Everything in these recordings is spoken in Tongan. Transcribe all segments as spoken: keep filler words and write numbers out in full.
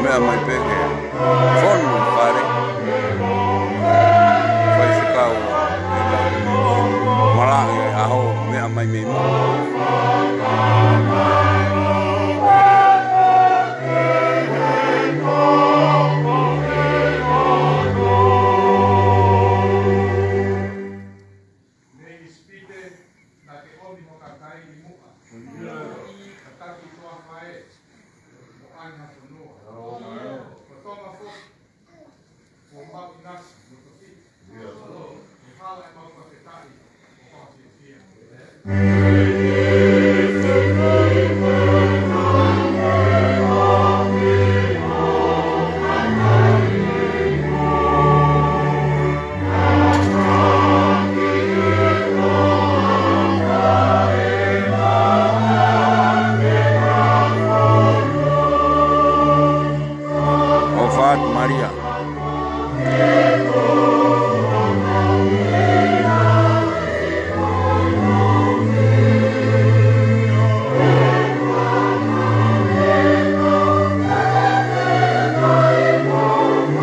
Meʻa mai pē ke fonu fale. Faifekau. Malaʻe ʻaho meʻa mai mei muʻa. Nei ʻIsipite, naʻa ke ʻomi ho kakai ʻi muʻa. Ka taki toafa ē, mo ʻai ha fonua. Ko Tonga foki, kuo mau ʻinasi mo tofiʻa. Ke hala ʻemau fakafetaʻi, mo fakafiefia. ʻOfa atu Malia.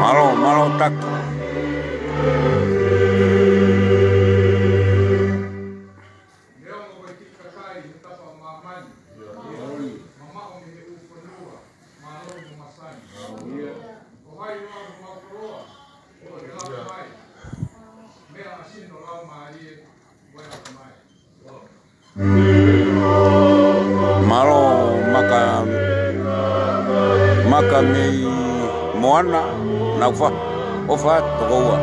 Mālō, mālō taki. Neongo ko e kiʻi kakai he tapa ʻo māmani, mamaʻo mei he ʻū fonua, mālohi mo masani. Ko hai ʻoku mau koloa, ʻoku ke lava mai. Meʻa ʻa sino lau mālie, ʻoku ʻai mai. Mālō maka, maka mei Moana, Naufa, ʻOfa, tokoua.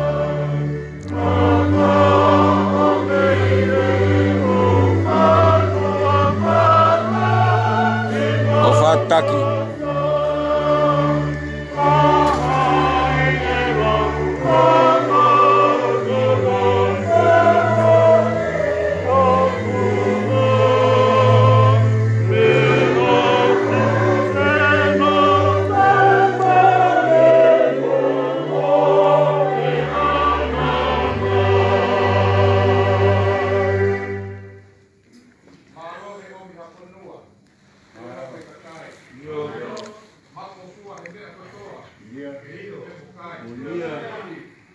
ʻOfa taki. Mālō he ʻomi ha fonua. Mālō he kakai. Maʻu ʻa e fua he meʻa kotoa. Ke ʻilo he mokai.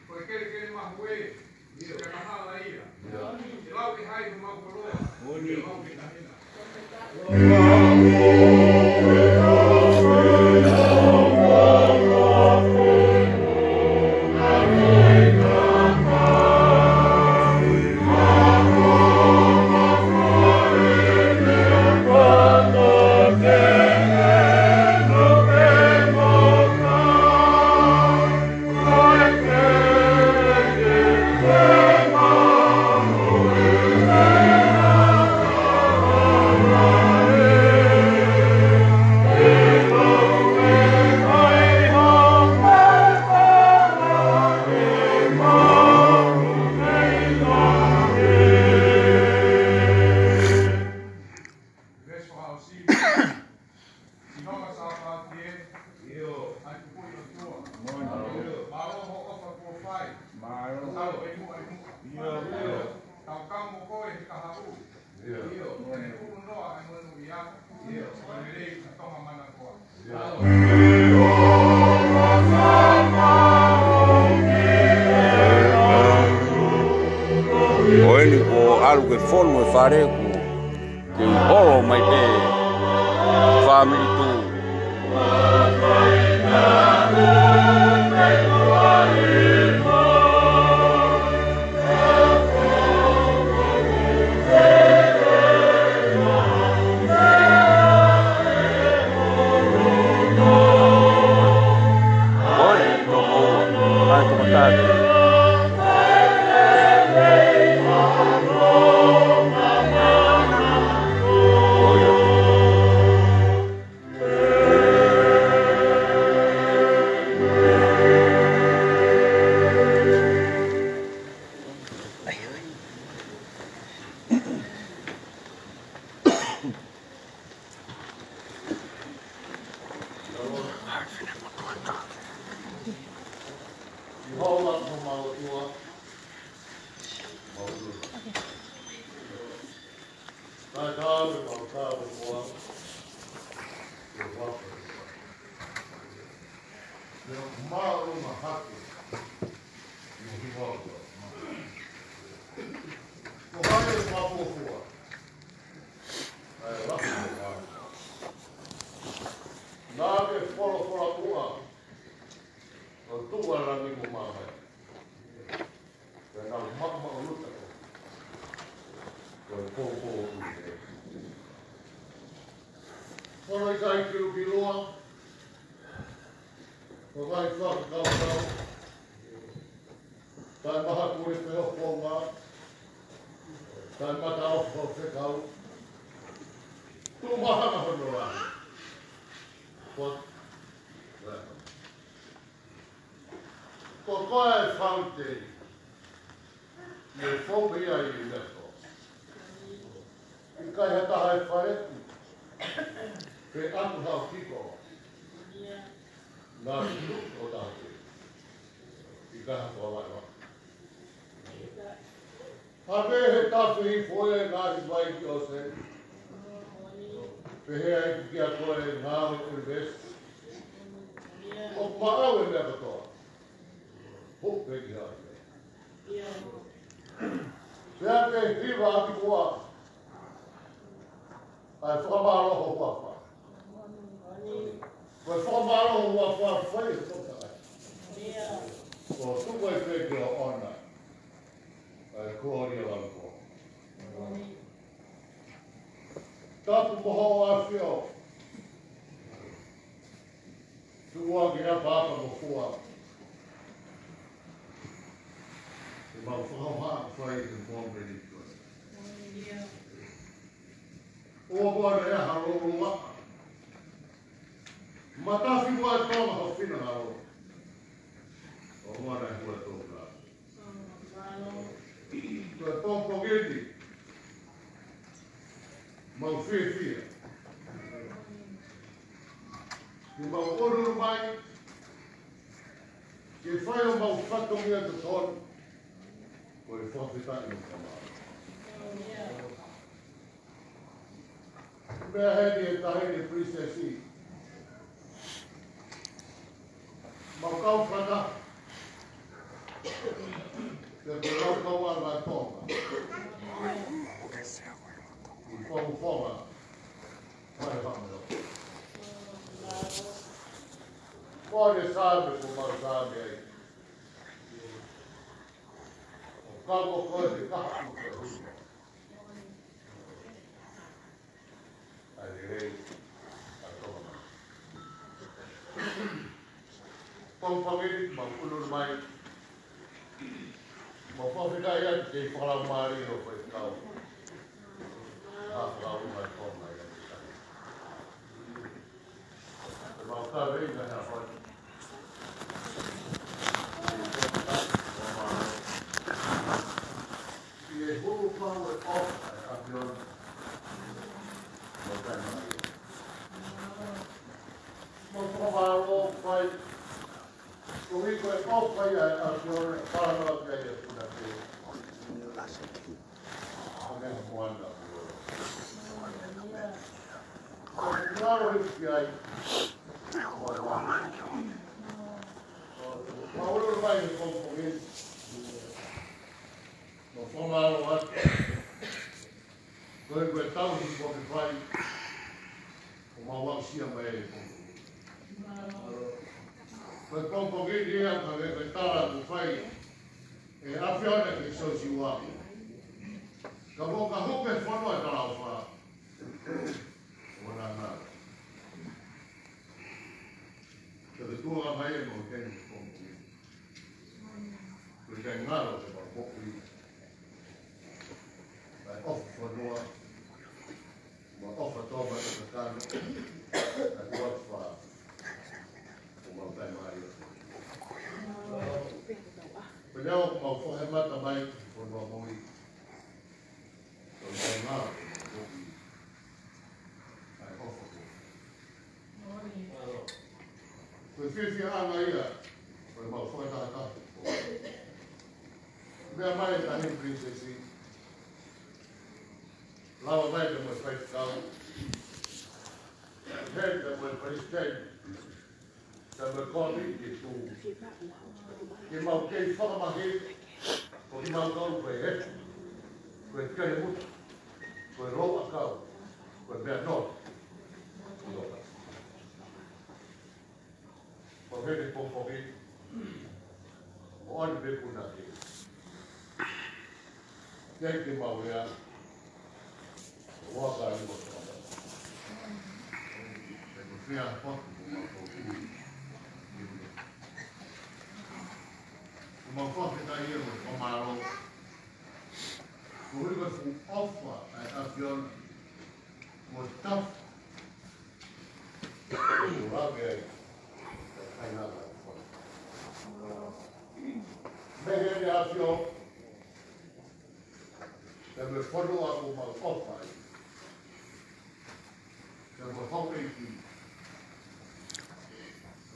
Ko e kelekele mahuʻe. Ke angahala ia. Ke lau ke hai ko mau koloa. Ke mau ke tahina. Ko eni kuo ʻalu ke fonu e fale, kuo ke holo mai pē fāmili Tū. Naʻa ke folofola muʻa, ʻo tuʻu ʻa langi mo māmani. Pea nau maʻumaʻuluta koe. Ko e poupou ʻo e ʻEiki. Ko e ʻikai kilukilua, ko e ngaahi fakakaukau, taʻemaha pule feʻofoʻofanga, taʻemataʻofa fekau, tuʻu mahanga hono lahi. Ko, ko koe e fauntei, ʻi he fou pē ia ʻi he meʻa kotoa. ʻIkai ha taha ʻe faleʻi, pe ʻatu haʻo kiko, ngaahi nuʻu ʻo taha pē. ʻIkai ha toa vai va. Hake he tafe hifo e ngaahi vai ki ʻōseni. Pehē ai kia koe e ngāue ʻo e ʻunivēsi. ʻOku maʻau e meʻa kotoa. Hope ki hake. Pea ke hiva ʻaki koe ʻa e fakamālō ho huafa. Ko e fakamālō ho huafa fai e toka. Ko tuku ai pē ke ʻoʻona ʻa e kolōlia ʻo e ʻAlo koe. Tapu mo hoʻo ʻAfio. Tuku ā ke na papa mo fua. Ke mau fakahoha fai ke mōmeni koe. ʻOua ʻe ʻi ai ha lōloa. Matafi ʻa Tonga ho finangalo. ʻOua naʻa hua Tonga. Ko e pongipongi ni, mau fiefia. Ke mau ʻono mai, ke fai homau fatongia totonu, ko e fakafetaʻi mo e fakamālō. Meʻa heni e taʻahine Princess. Mau kau fana. Ke mau kau anga Tonga. ʻI Fonga. Mai Fonga. Ko e Saame, ko mau Saame ai. ʻO kau ko koe he kahaʻu ke huna. ʻA e lelei ʻa Tonga. Pongipongi ni mau ʻono mai. Mau fakafetaʻi atu ki he fakalaumālie ʻo e faifekau. ʻA e fakalaumālie ʻo Tonga ia. Mau kaveinga he ʻaho ni. ʻI he hulu pau e ʻofa ʻa e ʻAfiona. Mau kai mai. Mau fakamālō fai. Koeʻuhi ko e ʻofa ia ʻa e ʻAfiona, fakamālō ki ai e puna pē. ʻA e moana. Mālō. Mālō mai he pongipongi. Mo fakamālō atu. Ko e, ko e tauhi kuo ke fai, ʻo mau aʻusia mai e pongipongi. Ko e pongipongi ni ia ka ke, ko e tala kuo fai ʻe he ʻAfiona kia Siosiua. Ka mo ka hope fono e talaʻofa. ʻO na na. Ka te tuʻa mai e mau keni pongipongi. Ko e kai ngalo te mau moʻui. Mai ʻofa fonua. Mai ʻofa toa mai ʻofa kano. Ka tuʻa fa. ʻO mau tai mai. Ko e leo mau fohe mata mai fonua moʻui. Ko e kai ngalo te mau moʻui. Ai, ʻofa ko. Ko e fiefia ʻanga ia, ko e mau fakatahataha. Meʻa mai e tahi Princess. Lava mai pea mo e faifekau. Hei pea mo e palesiteni. Ka me koni ke tu. Ke mau kei fakamahi, ko ke mau kau ko e hetu, ko e kelemutu, ko e lou ʻakau, ko e meʻa noa. Ko heke pongipongi, ʻo ʻani pe kuna ke. Ke ke mau lea, ua ka lima ka. Ke ko fea potu ko mau ko ui. Ko mau fakafetaʻi ia mo fakamālō. Ko ui ko e fuʻu ʻofa ʻa e ʻAfiona. Mo tafu. Ko lave ai. Kai ngalo. Mei he ʻAfiona. Pea mo e fonua ʻoku mau ʻofa ai. Pea mo e houʻeiki.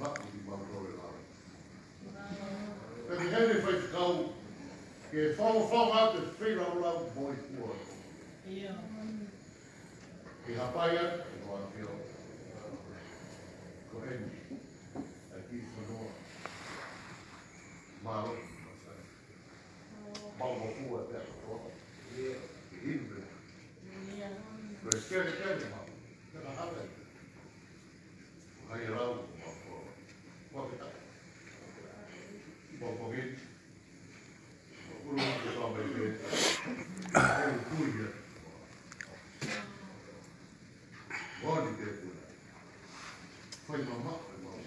Laku ki mau lore lau. Pea mo e faifekau. Ke fau fau atu e feilaulau mo e kua. Ke hapai atu e ʻAfio. Ko eni. ʻA e kiʻi fonua. Mālō. Mau mo kua pea kotoa. Ke hinu pea. Ko e kele kele mau. Ke ka hale. Hai lau mau ko. Kua pea. Mau ko hinu. Mau kulu mau ke kau mai ke. Kau tui ia. Ngoni te puna. Fai mama, fai mama.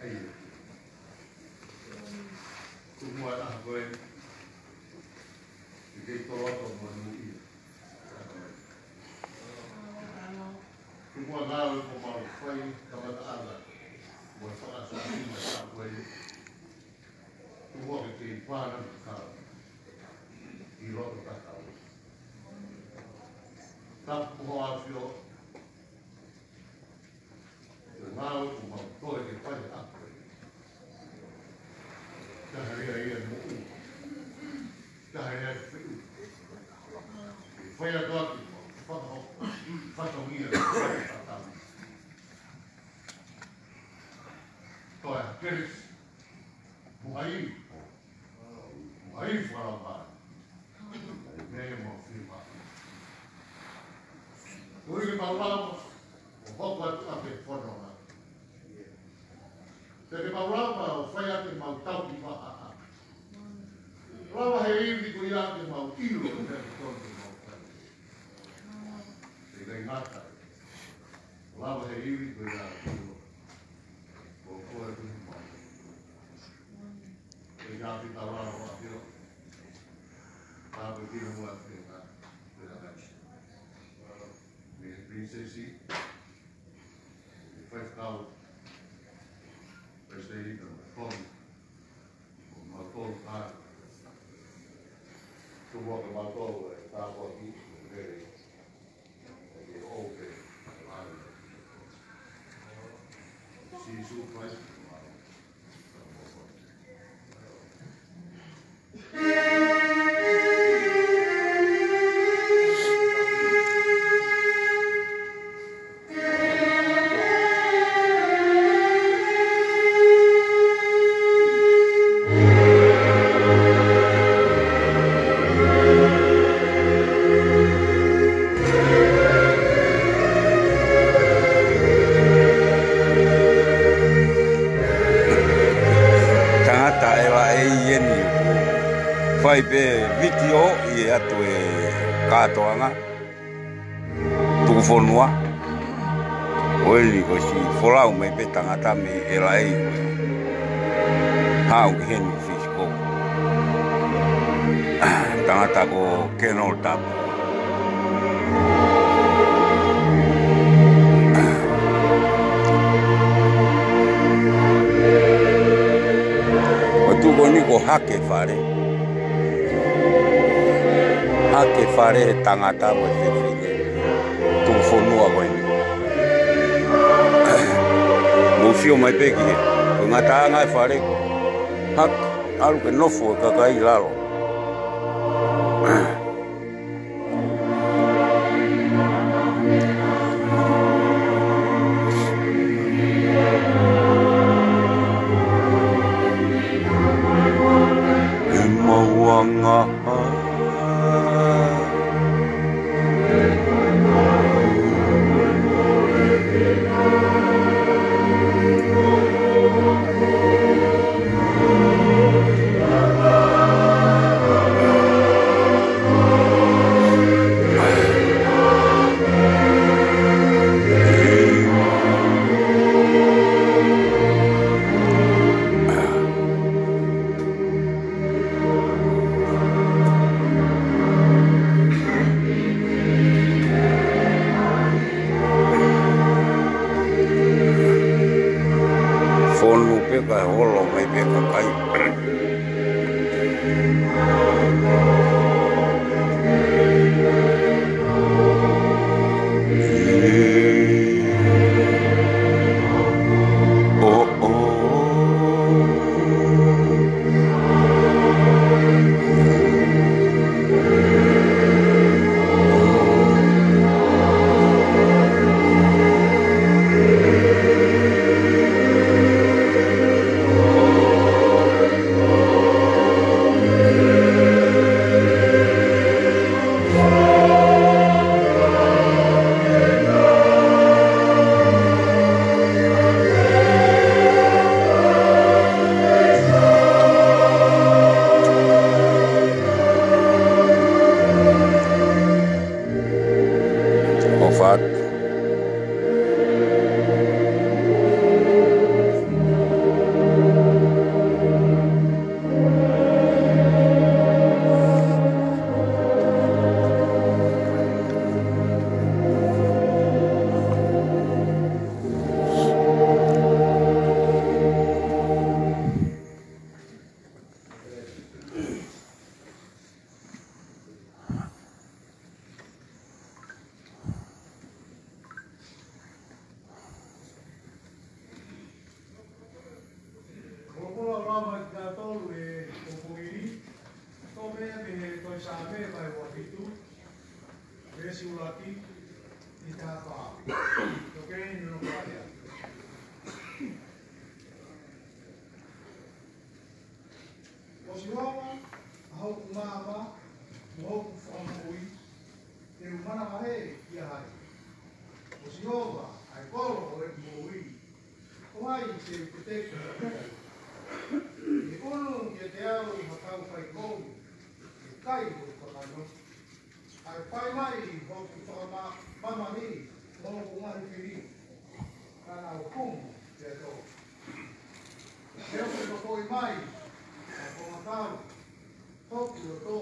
Ai. Tuku ʻa e ʻaho ko ē. Ke kei toloto mo nu ia. Tuku ʻa e ngāue ko mau fai kamataʻanga. Mo fakaʻasaʻi mai ʻa ko ē. Tuku ʻa ke kei pana kakau. ʻI loto kakau. Tapu ho ʻAfio. Ko e ngāue ko mau toe ke fai ʻa ko ē. Taha ia ia moʻu. Taha ia feʻu. Ke fai ʻa ko ē ke mau fakahoko. Fatongia. Fakatau. Toe a keris. Mo ai. Mo ai fakalama. Mei mo fima. Ko e mau lava, ʻo hoko atu ʻa e fononga. Te ke mau lava, ʻo fai ʻa e mau tau ki maha. Lava he ivi ko ia ke mau ʻilo, te ke tonu ke mau fai. Te ke ngata. Lava he ivi ko ia ke ʻilo. Ko koe ko e mau. Ke ngaahi tala ʻo ʻAfio. Tāpuekina muʻa te ngā, te ngā. Mei he Princess, mei he faifekau, Palesiteni, mo e koni, mo mautolu kāinga. Tuku ʻa mautolu e tāpuaki, e lele. Mai pē vitiō ʻi he ʻatu e kātoanga tuku fonua. ʻO eni ko e siʻi folau mai pē tangata mei L A ko e haʻu ki heni Frisco. Tangata ko Kenol Tapu. Ko e tuʻu ko eni ko Hake Fale. Hake Fale he tangata mo e fefine. Tuku fonua ko eni. Mou sio mai pē ki he. Ko e ngataʻanga e fale. Hake, ʻalu ke nofo e kakai ʻi lalo. E mauanga. Fonu pē kae holo mai pē kakai. ʻO, ʻo. ʻOfa atu. Ko e polokalama ʻa kitautolu he pongipongi ni, ʻoku toʻo mei he tohi Saame vahe uofitu, veesi ʻuluaki ki he taha fā. Toki eni hono fakalea. Ko Sihova ʻa hoku maama, mo hoku fakamoʻui, te u manavahē kia hai? Ko Sihova ʻa e kolo ʻo ʻeku moʻui, ko hai te u teuteu ki ai? ʻE ʻunu kiate au ha kau faikovi, ʻe kai hoku kakano. ʻA e fai mai hoku fakamamahi mo hoku ngaahi fili, ka nau kumu pea tō. He ʻoku fokoʻi mai ʻa e konga kau hoku loto,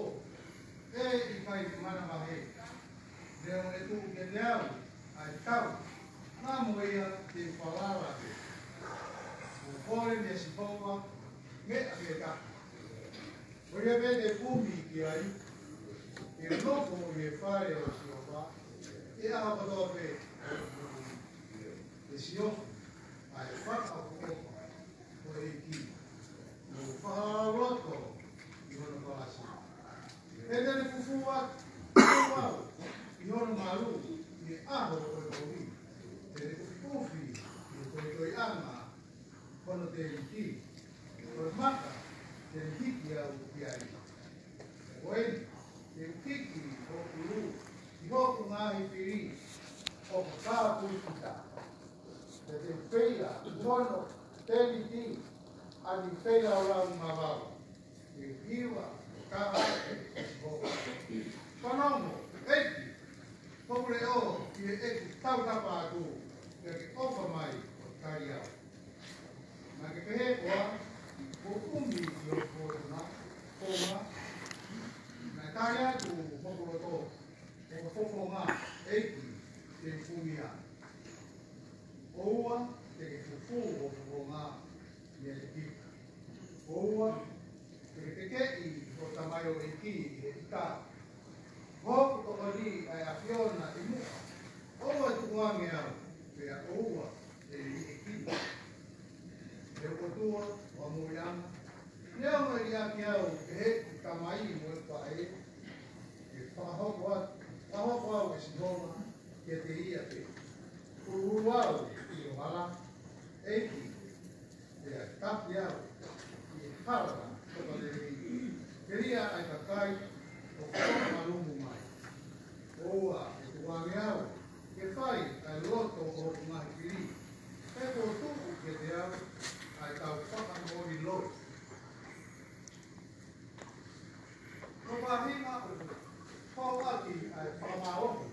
ʻe ʻikai te u manavahē. Neongo ʻe tuʻu kiate au ʻa e tau, naʻa mo ia te u falala ai. ʻOku ou kole meia Sihova meʻa ke taha, ko ia pē te u kumi ki ai, ke u nofo ʻi he fale ʻo Sihova ʻi he ʻaho kotoa pē. Ke siofi ʻa e fakaʻofoʻofa ʻo e ʻEiki, mo fakalaulauloto ʻi hono palasi. He te ne fufū atu au ʻi hono malu ʻi he ʻaho ʻo e kovi. Te ne ʻufiʻufi ʻi he toitoiʻanga hono tēniti, ko e maka te ne hiki au ki ai. Ko eni, te u hiki hoku lū ʻi hoku ngaahi fili, ʻo ka pui kita. Pea te u feila ʻi hono tēniti, ʻa e feilaulau ngāue. Te u hiva Ka ʻe ʻEiki Sihova. Fanongo, ʻEiki, hoku leʻo ki heʻeku tautapa atu, pea ke ʻofa mai ʻo tali au. Naʻa ke pehē koā, kuo ʻumi ʻi hoku fofonga, fofonga, naʻe tali atu hoku loto, ʻo ka fofonga, ʻEiki, te u kumi ia. ʻOua te ke fufū hoku fofonga mei ʻIsipite. ʻOua te ke tekeʻi ho tamaioʻeiki ʻi he ʻita. Ko hoku toʻoni ʻa e ʻAfiona ʻi muʻa. ʻOua ʻe tukuange au, pea ʻoua ʻe liʻekina. He ʻOtua ʻo e moʻuiʻanga, neongo ʻe liʻaki au ʻe heʻeku tamai mo ʻeku faʻē, ʻe fakahoko atu, fakahoko au ʻe Sihova kiate ia pē. Kuo ʻuhu au ʻi ho hala, ʻEiki, pea taki au ʻi he hala tokāteline. Telia ʻa e kakai ʻoku malumu mai. ʻOua ʻe tukuange au ke fai ʻa e loto ʻo hoku ngaahi fili. He kuo tuku kiate au ʻa e kau fakamoʻoni loi. Ko e faʻahinga ʻoku fauʻaki ʻa e fakamālohi,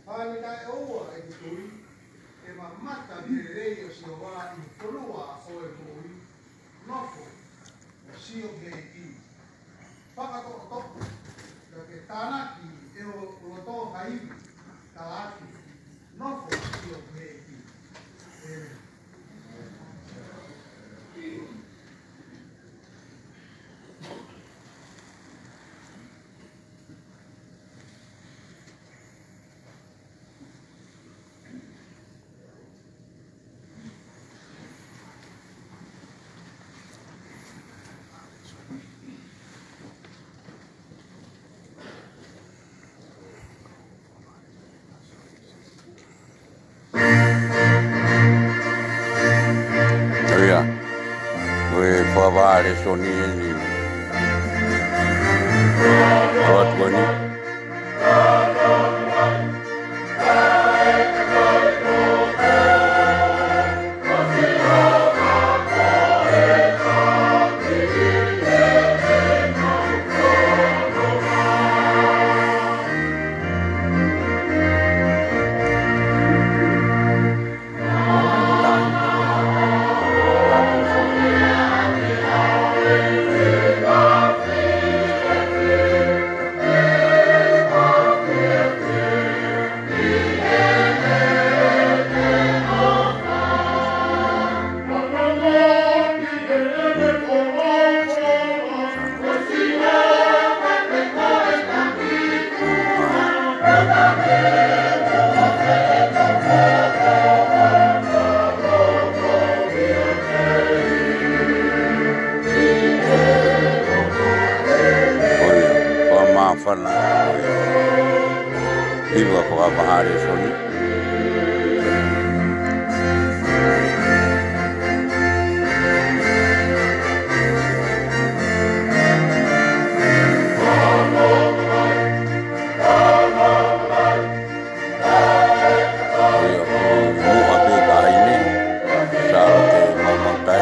pea ne taʻeʻoua ʻeku tui, ke mamata ki he lelei ʻo Sihova ʻi he fonua ʻo e moʻui, nofo ʻo sio ki he ʻEiki. Fakatoʻotoʻo, ka ke tānaki ʻe ho loto ha ivi, talaatu, nofo ʻo sio ki he ʻEiki. ʻĒmeni. ʻIo. Ko e fakavaha lēsoni eni. Ko e ʻaho ko eni. Ko ia, fakamāfana. Hiva fakavaha lēsoni. Ko ia, ʻoku muʻa pē ka hine, Sālote Maumautai.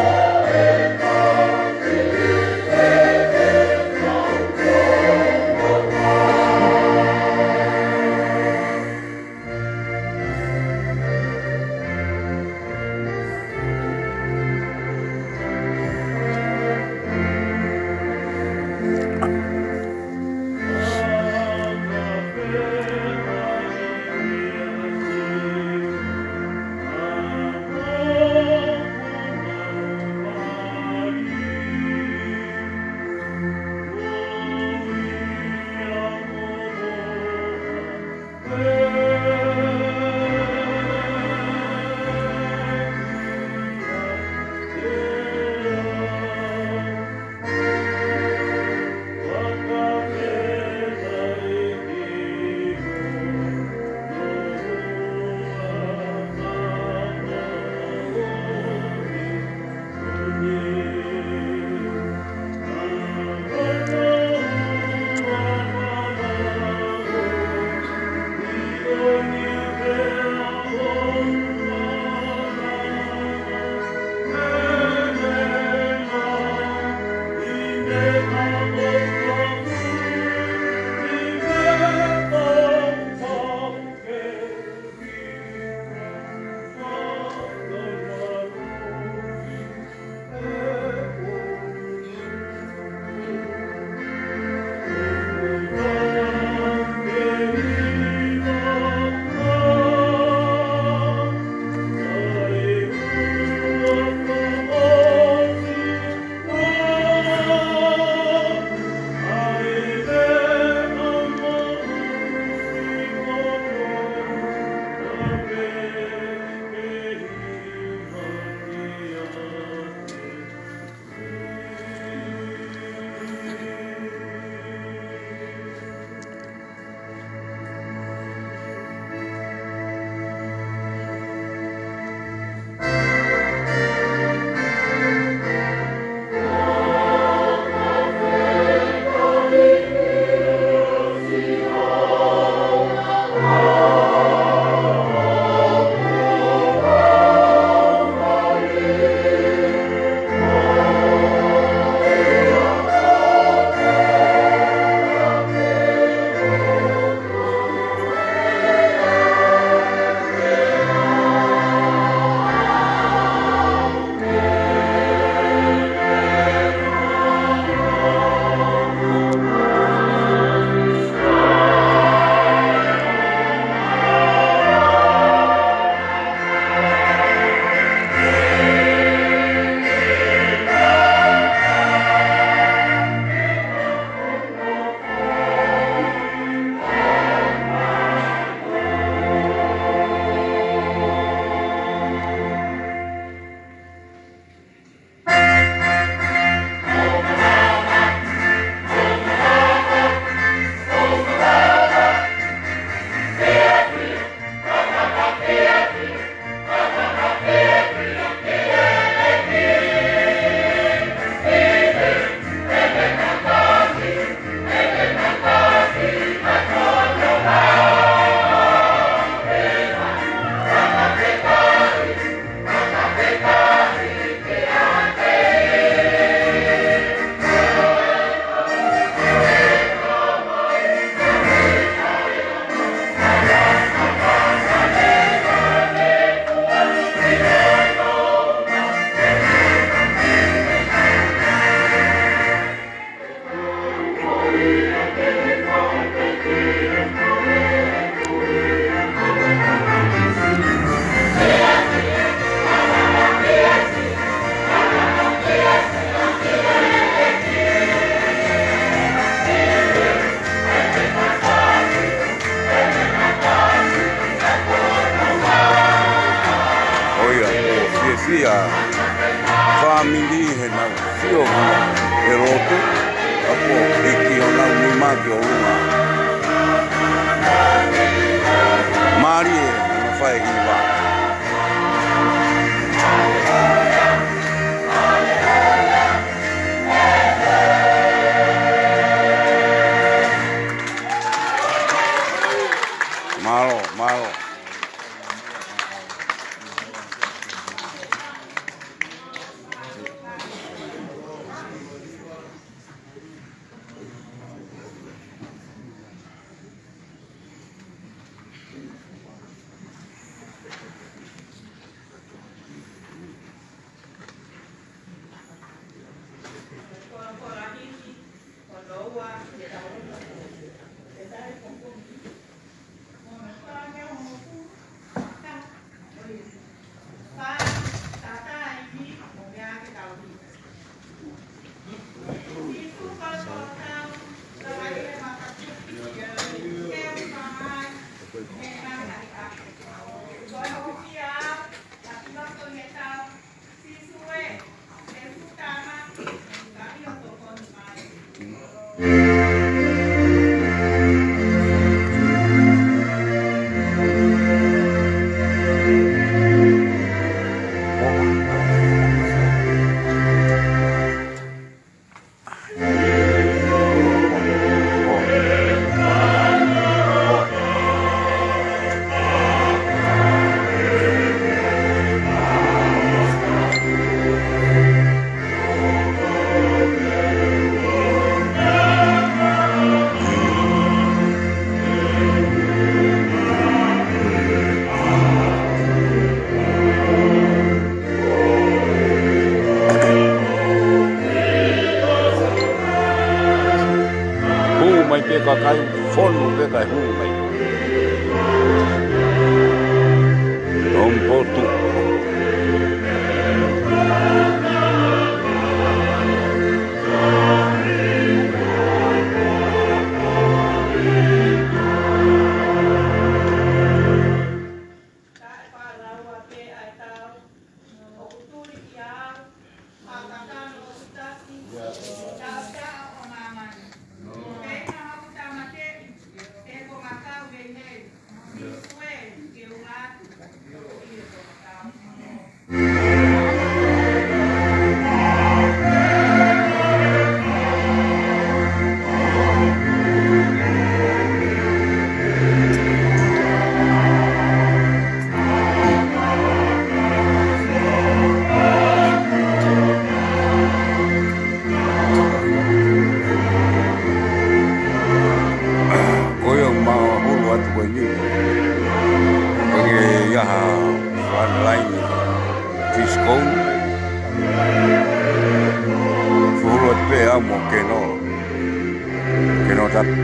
Ia, fāmili he nau sio he lotu, ʻa ko hiki honau nima ki ʻolunga. Mālie, nau fai hiva. Mālō, mālō. Hū mai pē kakai, fonu pē kae hū mai. Hong potu. Ko ia ʻoku mau hulu atu ko eni. Ko e ʻi ai ha frontline Fisikou. Fuhulu atu pē au mo Keno. Keno Tapu.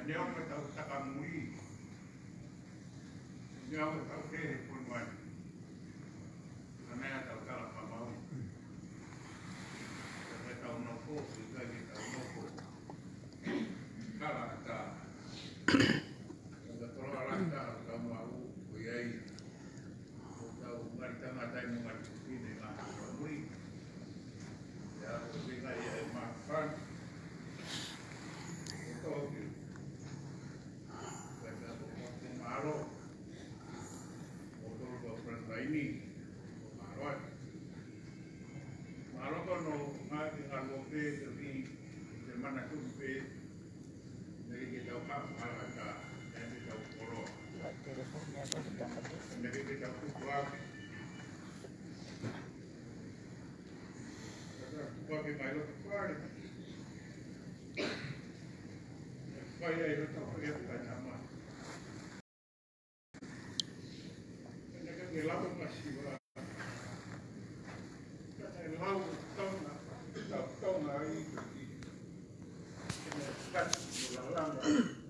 Neongo ʻetau takamui, neongo ʻetau kehe pono ani, ka naʻa tau kala kamau. Ka naʻa tau nofo, ʻikai ke tau nofo kalaʻatā. Ka tau kalaʻatā, tau maʻu, ko ia ia. Ko tau ngali tangata mo ngali fefine ngā kamui. Ia, ko e feinga ia e mafan. Ko tau ki. Ko e tau ko mālō. Ko tau ko Frank Taimi. Ko mālō atu. Mālō ko no ngā ki ngā lō pē, te vi, te mana tu pē. Meke ke tau ka, ka, ka, meke ke tau koloa. Meke ke tau tukuake. Tau tukuake mai loto fale. Fai ai loto fale, fai tama. Meke ke lau masiva. Meke lau Tonga, lau Tonga ai. Meke lau Tonga.